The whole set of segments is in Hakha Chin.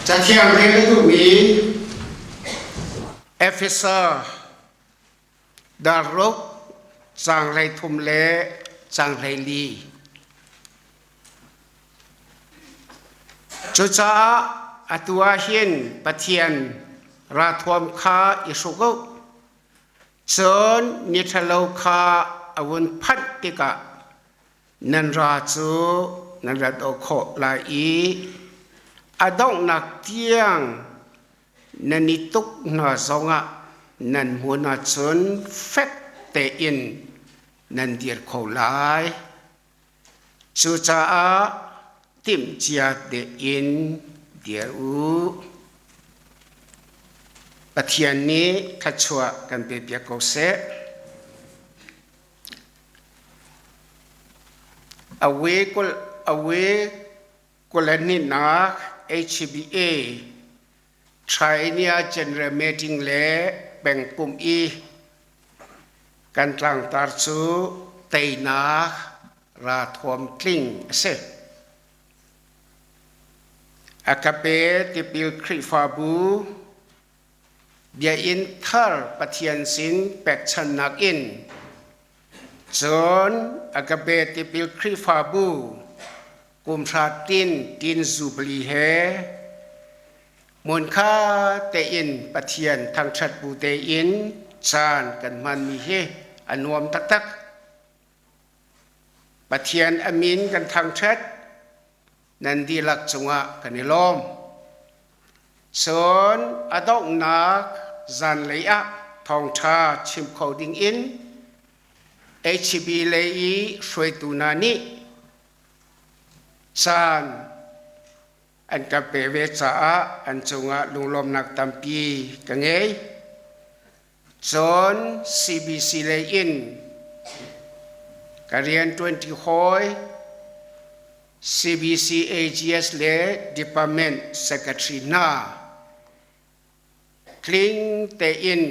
Cathiang rel a duhmi Efesa darruk caang 13 le caang 14. Cucaah atu ah hin Pathian rathuam kha i hruk u. Cun ni ṭhalo kha a vun phanh tikah nan ra cu nan rat awk khawh lai i a donghnak tiang nan i tuk hna zongah nan hmun ahcun fek tein nan dir kho lai. Cucaah timhcia tein dir u. Pathian nih thluachuah kan pepiak ko seh. Awe kul le hnihnak HBA Triennial General Meeting le pengpumh i kan tlangtar cu teinak rathuam tling a si. Agape tipil Khrihfabu biainn thar Pathian sin pekchanhnak in cun Agape tipil Khrihfabu kumhra tin tin zubili he hmunkha tein Pathian thangṭhat bu tein caan kan hmanmi hi a nuam taktak. Pathian a min kan thangṭhat, nan dihlak cungah kan i lawm. Cun a donghnak zanlei ah thawngṭha chim kho ding in HB lei i hruaitu hna nih caan an ka pe ve caah an cungah lunglawmnak tampi ka ngei. Cun CBC lei in ka rian ṭuanṭi hawi CBC AGS le Department Secretary hna tling tein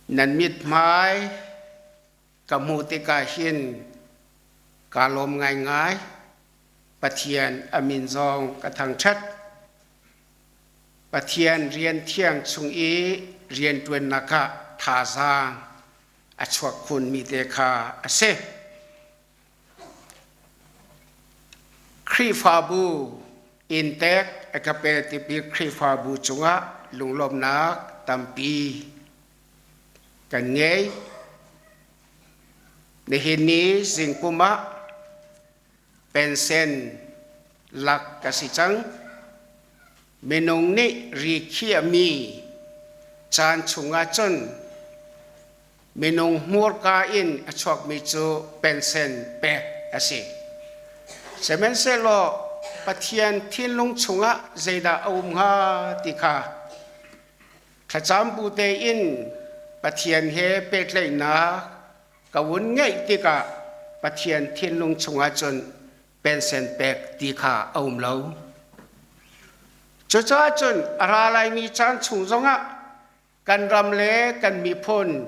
nan mithmai ka hmuh tikah hin kaa lawm ngaingai. Pathian a min zong ka thangṭhat. Pathian rian thiang chung i rianṭuannak ah thazaang a chuak khunmi te kha a si. Khrihfabu inntek a ka pe timi Khrihfabu cungah lunglawmhnak tampi kan ngei. Nihin ni zingkum ah pensen lak ka si cang. Minung nih ri khiahmi caan chungah cun minung hmurka in a chuakmi cu pensen pek a si. Sihmanhsehlaw Pathian thinlung chungah zeidah a um hnga ti kha thlacam bu tein Pathian he pehtlaihnak ka vun ngeih tikah Pathian thinlung chungah cun pensen pek ti kha a um lo. Cucaah cun a ra laimi caan chung zongah kan ram le kan miphun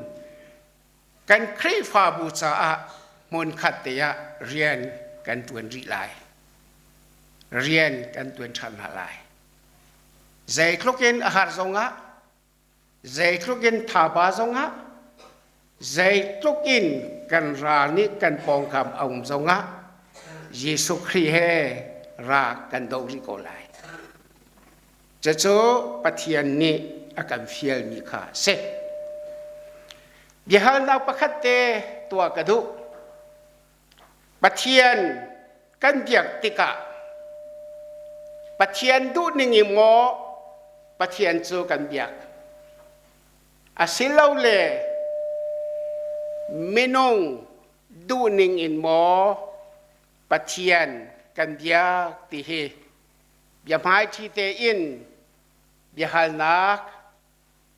kan Khrihfabu caah hmunkhat te ah rian kan ṭuan rih lai. Rian kan ṭuan ṭhan hna lai. Zeitluk in a har zongah, zeitluk in thaba zongah, zeitluk in kan ral nih kan pawngkam a um zongah Jesuh Khrih he ra kan doh rih ko lai. Cucu Pathian nih a kan fialmi kha a si. Biahalnak pakhat te tuah ka duh. Pathian kan biak tikah Pathian duhning in maw Pathian cu kan biak? Asilole minung duhning in maw Pathian kan biak ti hi biahmaiṭhi tein biahalnak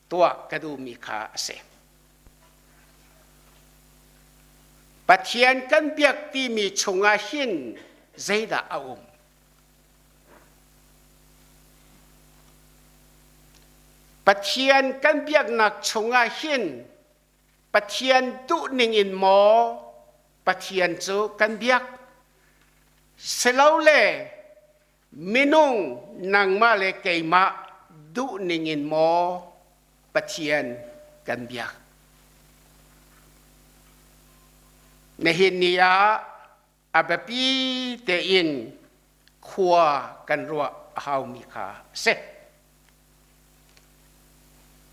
tuah ka duhmi kha a si. Pathian kan biak timi chungah hin zeidah a um? Pathian kan biaknak chungah hin Pathian duhning in maw Pathian cu kan biak? Silole minung nangmah le keimah duh ningin maw Pathian kan biak? Nihin ni ah a biapi tein khua kan ruah a haumi kha a si.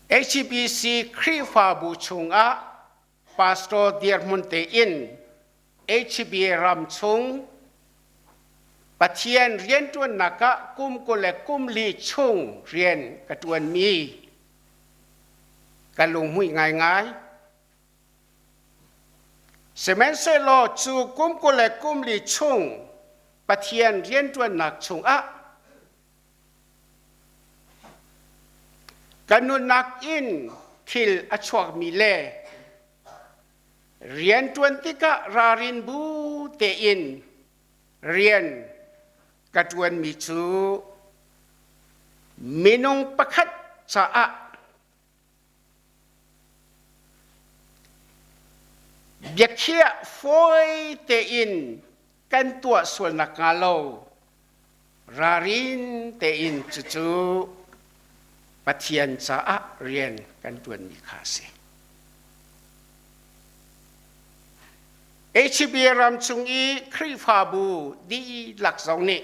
HBC Khrihfabu chungah pastor dirhmun tein HB ram chung Pathian rianṭuannak ah kum 20 le kum li chung rian ka ṭuanmi ka lunghmuih ngaingai. Sihmanhsehlaw cu kum 20 le kum li chung Pathian rianṭuannak chungah ka nunnak in thil a chuakmi le rianṭuan tikah ralrin bu tein rian ka ṭuanmi cu minung pakhat caah biakhiah fawi tein kan tuah sual nakhnga lo ralrin tein cucu Pathian caah rian kan ṭuanmi kha a si. HB ram chung i Khrihfabu dihlak zong nih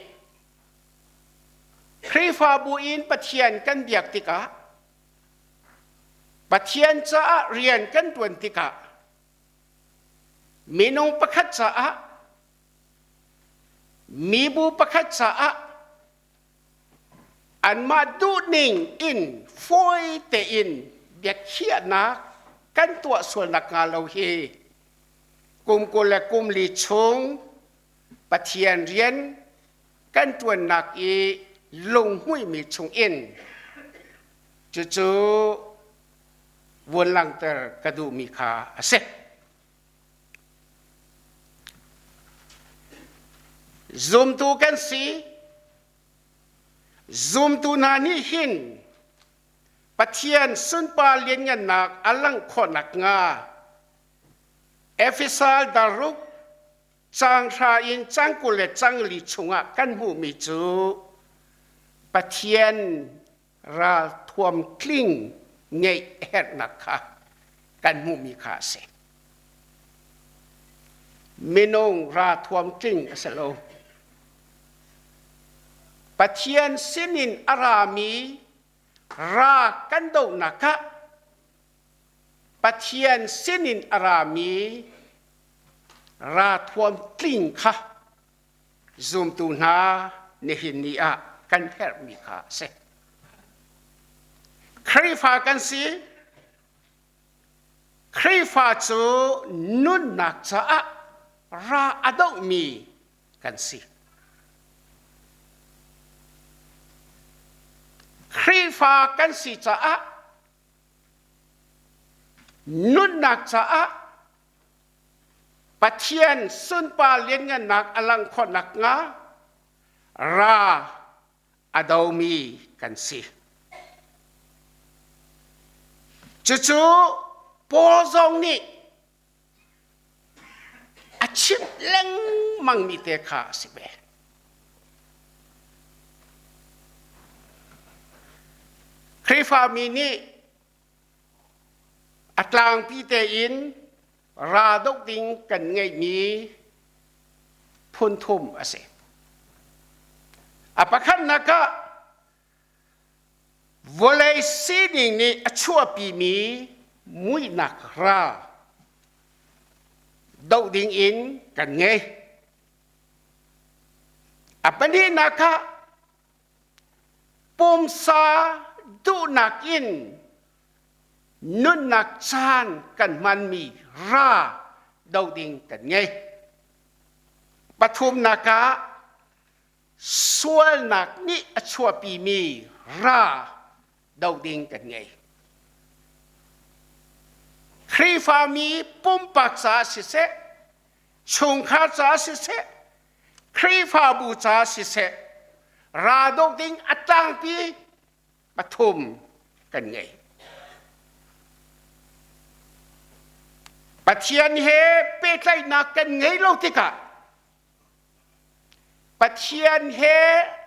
Khrihfabu in Pathian kan biak tikah Pathian caah rian kan ṭuan tikah minung pakhat caah mibu pakhat caah anmah duhning in fawi tein biakhiahnak kan tuah sual nakhnga lo hi kum 20 le kum li chung Pathian rian kan ṭuannak i lunghmuihmi chungin cucu vun langhter ka duhmi kha a si. Zumtu kan si. Zumtu hna nih hin Pathian sunpar lianngannak a langh khawh nakhnga Efesa daruk Caang hra in caang 20 le caang li chungah kan hmuhmi cu Pathian ralthuam tling ngeih herhnak kha kan hmuhmi kha a si. Minung ralthuam tling a si lo. Pathian sinin a rami ra kan dohnak ah Pathian sinin a rami rathuam tling kha zumtu hna nihin ni ah kan herhmi kha a si. Khrihfa kan si. Khrihfa cu nunnak caah ra a dohmi kan si. Khrihfa kan si caah Nunnak caah Pathian sunpar lianngannak a langh khawh nakhnga ra a domi kan si. Cucu Paul zong nih a chimh lengmangmi te kha a si ve. Khrihfami nih a tlangpi tein ra doh ding kan ngeihmi phun thum a si. A pakhatnak ah Vawlei sining nih a chuahpimi muihnak ral doh dingin kan ngei. A pahnihnak ah pumsa duhnak in nunnak caan kan hmanmi ra doh ding kan ngei. Pathumnak ah sualnak nih a chuahpimi ra do ding kan ngei. Khrihfami pumpak caah siseh, chungkhar caah siseh, Khrihfabu caah siseh, ra do ding a tlangpi pathum kan ngei. Pathian he pehtlaihnak kan ngei lo tikah. Pathian he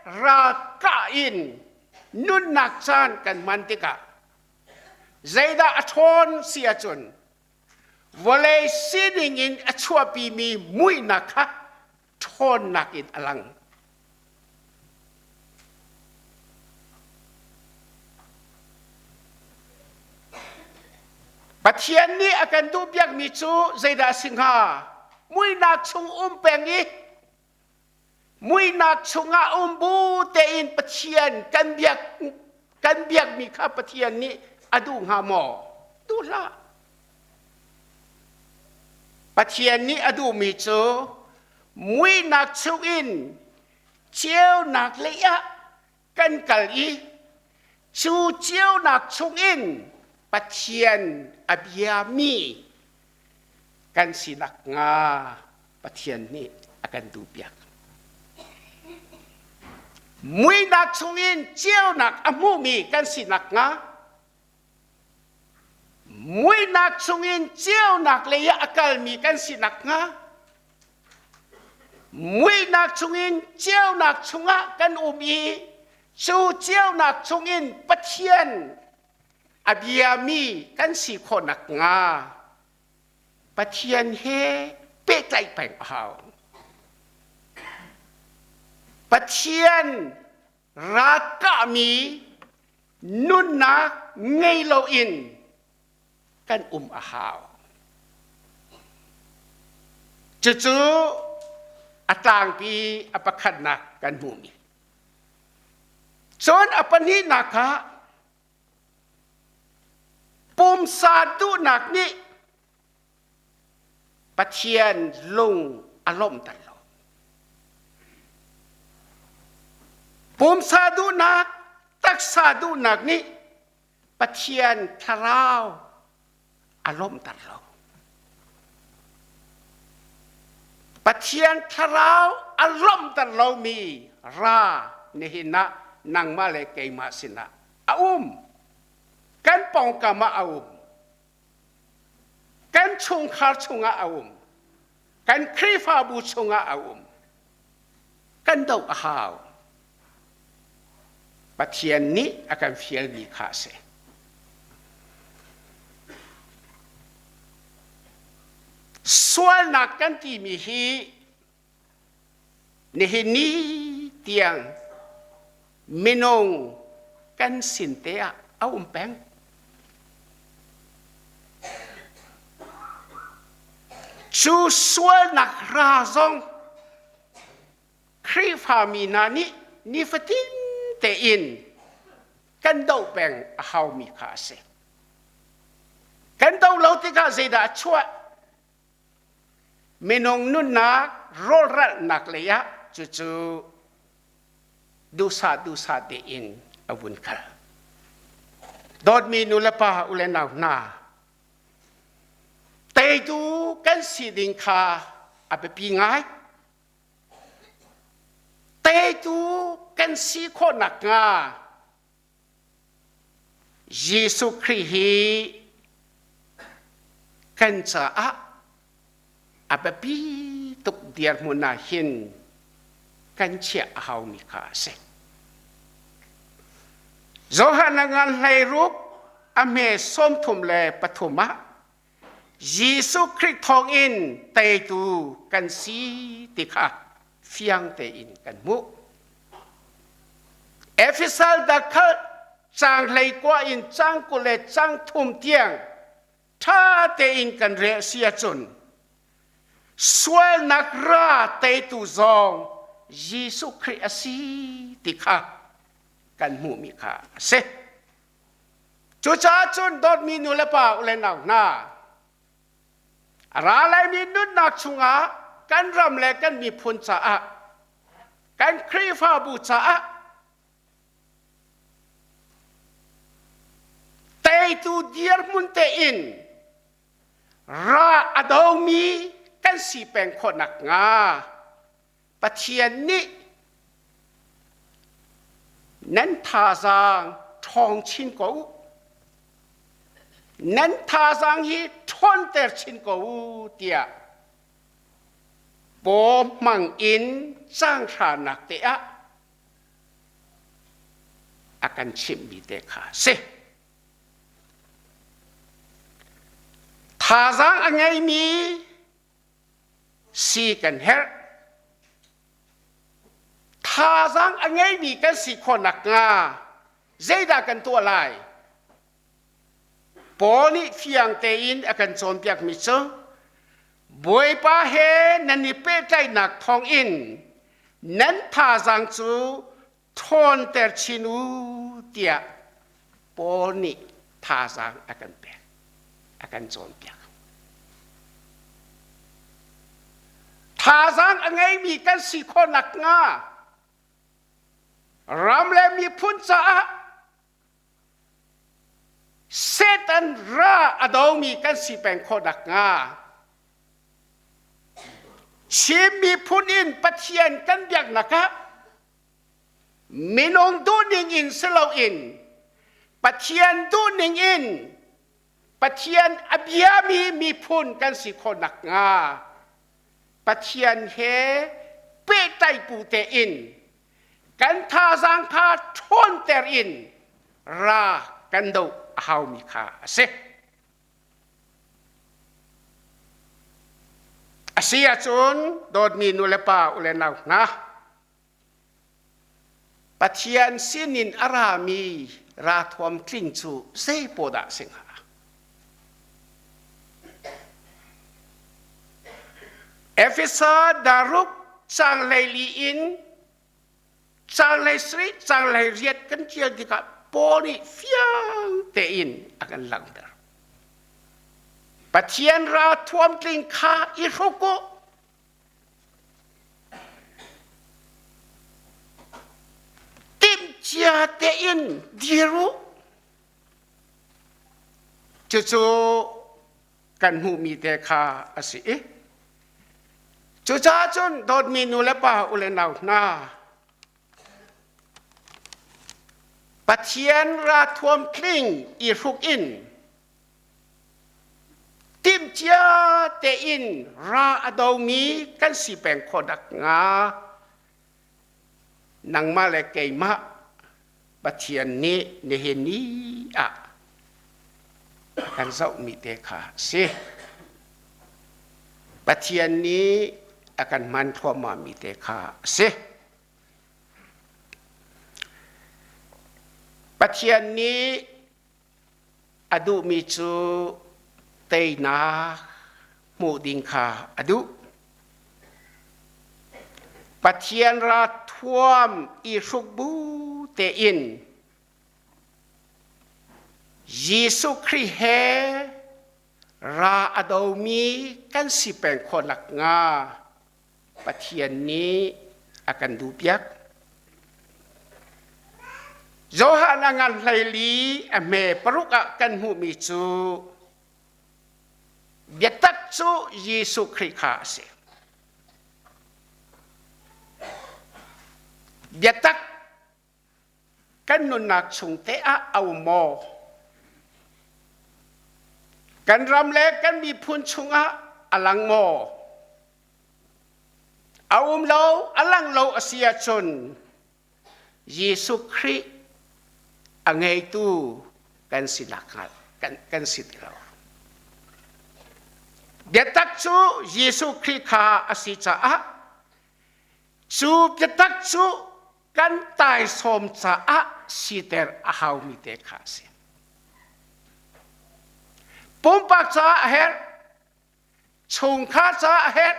ralkah in nunnak caan kan hman tikah zeidah a ṭhawn si ahcun vawlei sining in a chuahpimi muihnak kha ṭhawnnak in a lang. Pathian nih a kan duhpiakmi cu zeidah a si hnga? Muihnak chung um peng i muihnak chungah um bu tein Pathian kan biak kan biakmi kha Pathian nih a duh hnga maw? Duh hlah. Pathian nih a duhmi cu muihnak chungin ceunak lei ah kan kal i cu ceunak chungin Pathian a biami kan si nakhnga Pathian nih a kan duhpiak. Muihnak chungin ceunak a hmumi kan si nakhnga muihnak chungin ceunak lei ah a kalmi kan si nakhnga muihnak chungin ceunak chungah kan um i cu ceunak chungin Pathian a biami kan si khawh nakhnga Pathian he pehtlaih peng a hau. Pathian ralkahmi nunnak ngei loin kan um a hau. Cucu a tlangpi a pakhatnak kan hmuhmi. Cun a pahnihnak ah pumsa duhnak nih Pathian lung a lawmhter lo. Pumsa duhnak, taksa duhnak nih Pathian thlarau a lawmhter lo. Pathian thlarau a lawmhter lomi ra nihin ah nangmah le keimah sinah a um. Kan pawngkam ah a um. Kan chungkhar chungah a um. Kan Khrihfabu chungah a um. Kan doh a hau. Pathian nih a kan fialmi kha a si. Sualnak kan timi hi nihin ni tiang minung kan sin te ah a um peng. Cu sualnak ra zong Khrihfami hna nih nifatin tein kan doh peng a haumi kha a si. Kan doh lo tikah zeidah a chuah? Minung nunnak rawlralhnak lei ah cucu duhsah duhsah tein a vun kal. Dawtmi nu le pa u le nau hna, teitu kan si ding kha a biapi ngai. Teitu kan si khawh nakhnga Jesuh Khrih hi kan caah a biapi tuk dirhmun ah hin kan chiah a haumi kha a si. Johan a ngan 16 a hme 33 ah Jesuh Khrih thawngin teitu kan si ti kha fiang tein kan hmuh. Efesal dakhal caang 19 in caang 20 le caang 30 tiang ṭha tein kan rel si ahcun sualnak ra teitu zong Jesuh Khrih a si ti kha kan hmuhmi kha a si. Cucaah cun dawtmi nu le pa u le nau hna, a ra laimi nunnak chungah kan ram le kan miphun caah, kan Khrihfabu caah teitu dirhmun tein ra a domi kan si peng khawh nakhnga Pathian nih nan thazaang ṭhawng chin ko u. Nan thazaang hi ṭhawnter chin ko u tiah. Paw hmang in caanghranak te ah a kan chimhmi te kha a si. Thazaang a ngeimi si kan herh. Thazaang a ngeimi kan si khawh nakhnga zeidah kan tuah lai? Paul nih fiang tein a kan cawnpiakmi cu Bawipa he nan i pehtlaihnak thawngin nan thazaang cu ṭhawnter chin u tiah Paul nih thazaang a kan pek, a kan cawnpiak. Thazaang a ngeimi kan si khawh nakhnga ram le miphun caah Satan ra a domi kan si peng khawh nakhnga Chin miphun in Pathian kan biaknak ah minung duhning in si loin Pathian duhning in Pathian a biami miphun kan si khawh nakhnga Pathian he pehtlaih bu tein kan thazaang kha ṭhawnter in ra kan doh a haumi kha a si. A si ahcun dawtmi nu le pa u le nau hna, Pathian sinin a rami rathuam tling cu zei paw dah si hnga? Efesa daruk caang 14 in caang 17 caang 18 kan ṭial tikah Paul nih fiang tein a kan langhter. Pathian ra thuamtling kha i hruk u. Timhcia tein dir u. Cucu kan hmuhmi te kha a si i cucaah cun dawtmi nu le pa u le nau hna Pathian rathuam tling i hruk in timhcia tein ra a domi kan si peng khawh nakhnga nangmah le keimah Pathian nih nihin ni ah a kan zohmi te kha a si. Pathian nih a kan hman thluahmahmi te kha a si. Pathian nih a duhmi cu teinak hmuh ding kha a duh. Pathian ra thuam i hruk bu tein Jesuh Khrih he ra a domi kan si peng khawh nakhnga Pathian nih a kan duhpiak. Johan a ngan 14 a hme paruk ah kan hmuhmi cu biatak cu Jesuh Khrih kha a si. Biatak kan nunnak chung te ah a um maw? Kan ram le kan miphun chungah a lang maw? A um lo, a lang lo a si ahcun Jesuh Khrih a ngeitu kan si nakhnga kan si ti lo. Biatak cu Jesuh Khrih kha a si caah cu biatak cu kan taisawm caah siter a haumi te kha a si. Pumpak caah a herh, chungkhar caah a herh,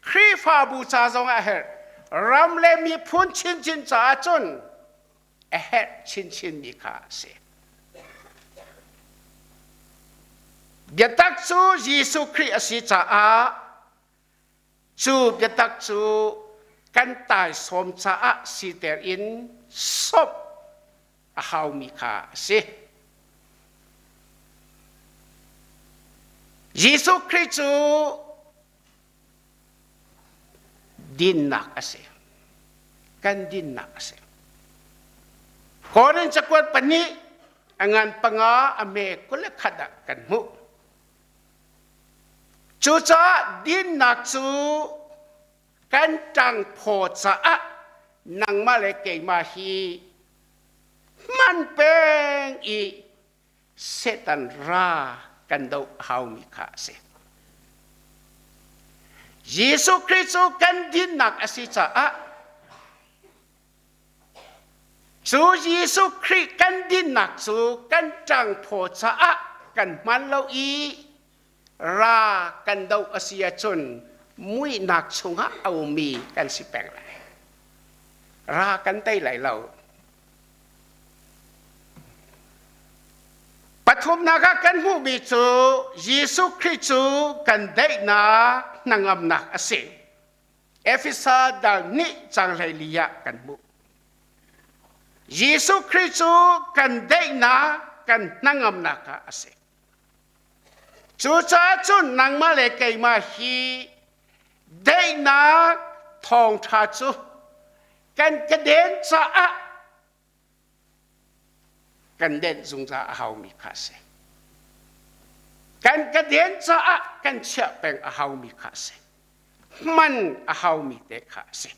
Khrihfabu ca zong a herh, ram le miphun chinchin caah cun a herh chinchinmi kha a si. Biatak cu Jesuh Khrih a si caah Cu biatak cu kan taisawm caah siter in sawmh a haumi kha a si. Jesuh Khrih cu dinnak a si. Kan dinnak a si. Korin cakuat pahnih a ngan panga a me 21 ah kan hmuh. Cucaah dinnak cu Kan ṭangphaw caah nangmah le keimah hi hman peng i Satan ra kan doh haumi kha a si. Jesuh Khrih cu kan dinnak a si caah cu Jesuh Khrih kan dinnak cu kan ṭangphaw caah kan hman lo i ra kan doh a si ahcun muihnak chungah a ummi kan si peng lai. Ra kan tei lai lo. Pathumnak ah kan hmuhmi cu Jesuh Khrih cu kan daihnak hnangamnak a si. Efesa dal nih cang hleili ah kan hmuh. Jesuh Khrih cu kan daihnak kan hnangamnak ah a si. Cucaah cun nangmah le keimah hi daihnak thawngṭha cu kan ka den caah kan denh zungzal a haumi kha a si. Kan ka den caah kan chiah peng a haumi kha a si. Hman a haumi te kha a si.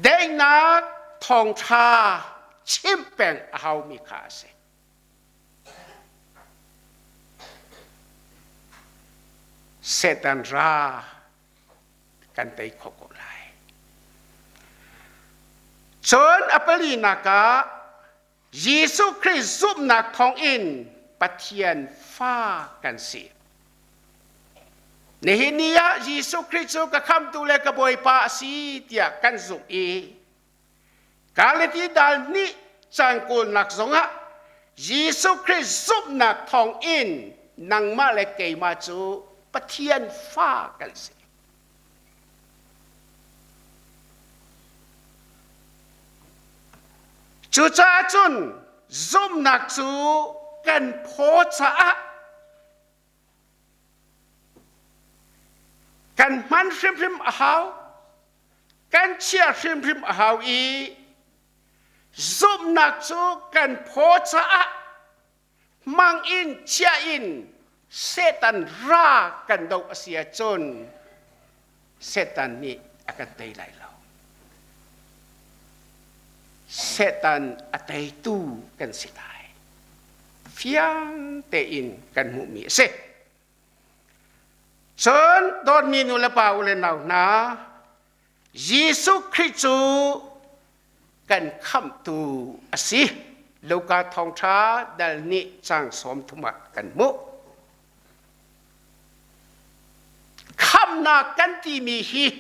Daihnak thawngṭha chimh peng a haumi kha a si. Satan ra kan tei khawh ko lai. Cun a palinak ah Jesuh Khrih zumhnak thawngin Pathian fa kan si. Nihin ni ah Jesuh Khrih cu ka khamtu le ka Bawipa a si tiah kan zumh i Galati dal hnih caan kawlnak zongah Jesuh Khrih zumhnak thawngin nangmah le keimah cu Pathian fa kan si. Cucaah cun zumhnak cu kan phaw caah kan hman hrimhrim a hau, kan chiah hrimhrim a hau i zumhnak cu kan phaw caah hmang in chia in Satan ra kan doh a si ahcun Satan nih a kan tei lai lo. Satan a teitu kan si lai. Fiang tein kan hmuhmi a si. Cun dawtmi nu le pa u le nau hna, Jesuh Khrih cu kan khamhtu a si. Luka thawngṭha dal nih cang 30 ah kan hmuh. Khamhnak kan timi hi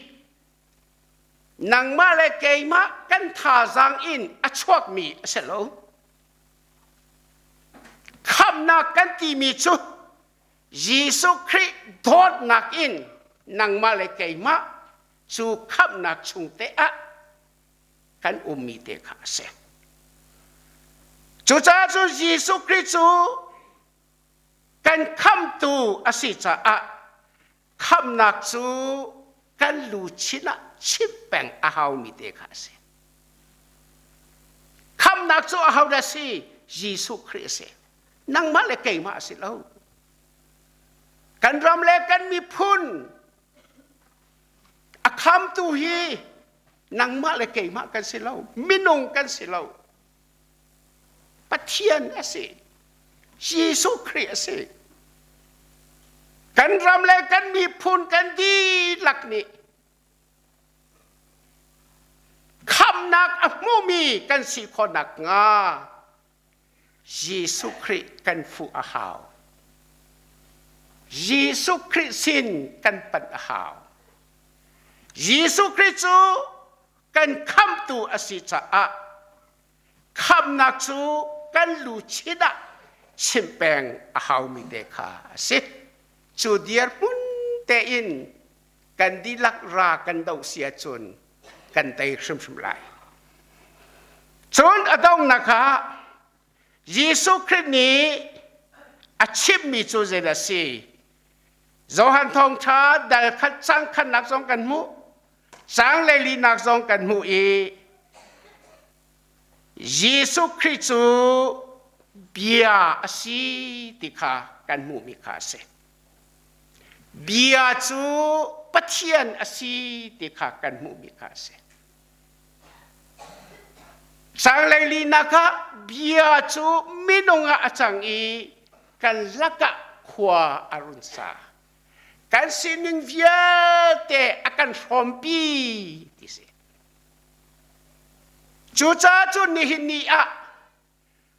nangmah le keimah kan thazaang in a chuakmi a si lo. Khamhnak kan timi cu Jesuh Khrih dawtnak in nangmah le keimah cu khamhnak chung te ah kan ummi te kha a si. Cucaah cu Jesuh Khrih cu kan khamhtu a si caah khamhnak cu kan luchin ah chimh peng a haumi te kha a si. Khamhnak cu ahodah a si? Jesuh Khrih a si. Nangmah le keimah a si lo. Kan ram le kan miphun a khamtu hi nangmah le keimah kan si lo. Minung kan si lo. Pathian a si. Jesuh Khrih a si. Kan ram le kan miphun kan dihlak nih khamnak a hmumi kan si khawh nakhnga Jesuh Khrih kan fuh a hau. Jesuh Khrih sin kan panh a hau. Jesuh Khrih cu kan khamtu a si caah khamnak cu kan luchin ah chimh peng a haumi te kha a si. Cu dirhmun tein kan dihlak ra kan doh si ahcun kan tei hrimhrim lai. Cun a donghnak ah Jesuh Khrih nih a chimmi cu zei a si? Johan thawngṭha dal khat cang khatnak zong kan hmuh, cang le linak zong kan hmuh i Jesuh Khrih cu bia a si ti kha kan hmuhmi kha a si. Bia cu Pathian a si ti kha kan hmuhmi kha a si. Caanglei linak ah bia cu minung ah a cang i kan lakah khua a run sa. Kan sining vialte a kan hrawmpi ti si. Cucaah cun nihin ni ah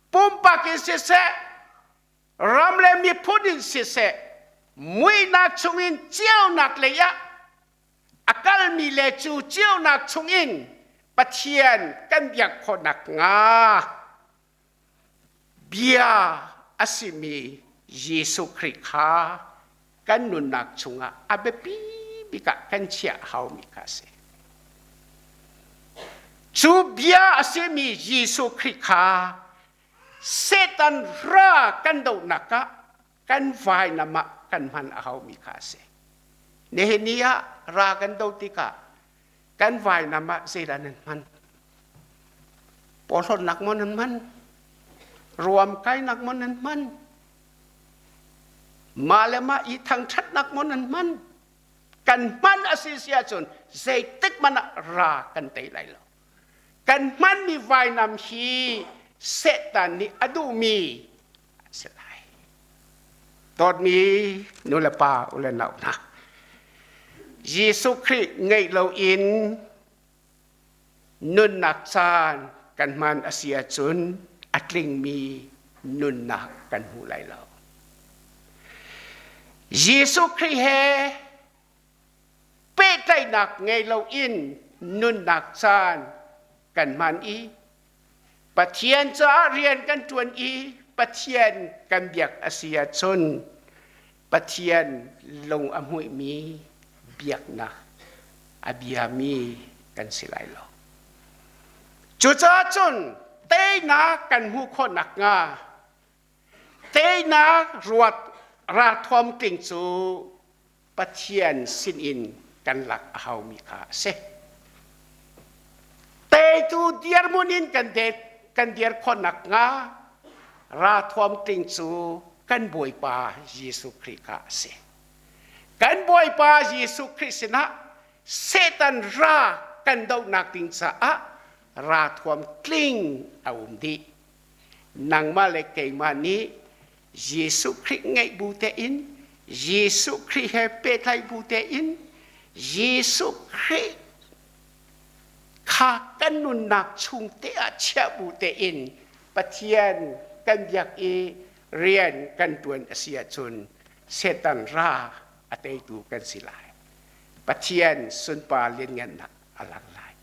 pumpak in siseh, ram le miphun in siseh, muihnak chungin ceunak lei ah a kalmi le cu ceunak chungin Pathian kan biak khawh nakhnga bia a simi Jesuh Khrih kha kan nunnak chungah a biapi bik ah kan chiah haumi kha a si. Cu bia a simi Jesuh Khrih kha Satan ra kan dohnak ah kan vainam ah kan hman a haumi kha a si. Nihin ni ah ra kan do tikah kan vainam ah zeidah nan hman? Porhlawtnak maw nan hman? Ruamkainak maw nan hman? Mah le mah i thangṭhatnak maw nan hman? Kan hman a si si ahcun zeitik hmanh ah ra kan tei lai lo. Kan hmanmi vainam hi Satan nih a duhmi a si lai. Dawtmi nu le pa u le nau hna, Jesuh Khrih ngeih loin nunnak caan kan hman a si ahcun a tlingmi nunnak kan hmu lai lo. Jesuh Khrih he pehtlaihnak ngei loin nunnak caan kan hman i Pathian caah rian kan ṭuan i Pathian kan biak a si ahcun Pathian lung a hmuihmi biaknak a biami kan si lai lo. Cucaah cun teinak kan hmuh khawh nakhnga teinak ruat ralthuam tling cu Pathian sinin kan lak a haumi kha a si. Teitu dirhmun in kan kan dir khawh nakhnga ralthuam tling cu kan Bawipa Jesuh Khrih kha a si. Kan Bawipa Jesuh Khrih sinah Satan ra kan dohnak ding caah ralthuam tling a um dih. Nangmah le keimah nih Jesuh Khrih ngeih bu tein Jesuh Khrih he pehtlaih bu tein Jesuh Khrih kha kan nunnak chung te ah chiah bu tein Pathian kan biak i rian kan ṭuan a si ahcun Satan ra a teitu kan si lai. Pathian sunpar lianngannak a lang lai.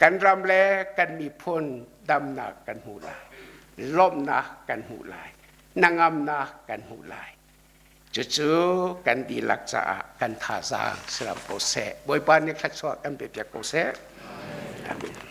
Kan ram le kan miphun damnak kan hmu lai. Lawmhnak kan hmu lai. Hnangamnak kan hmu lai. Cucu kan dihlak caah kan thazaang si ram ko seh. Bawipa nih thluachuah kan pe piak ko seh. Amen.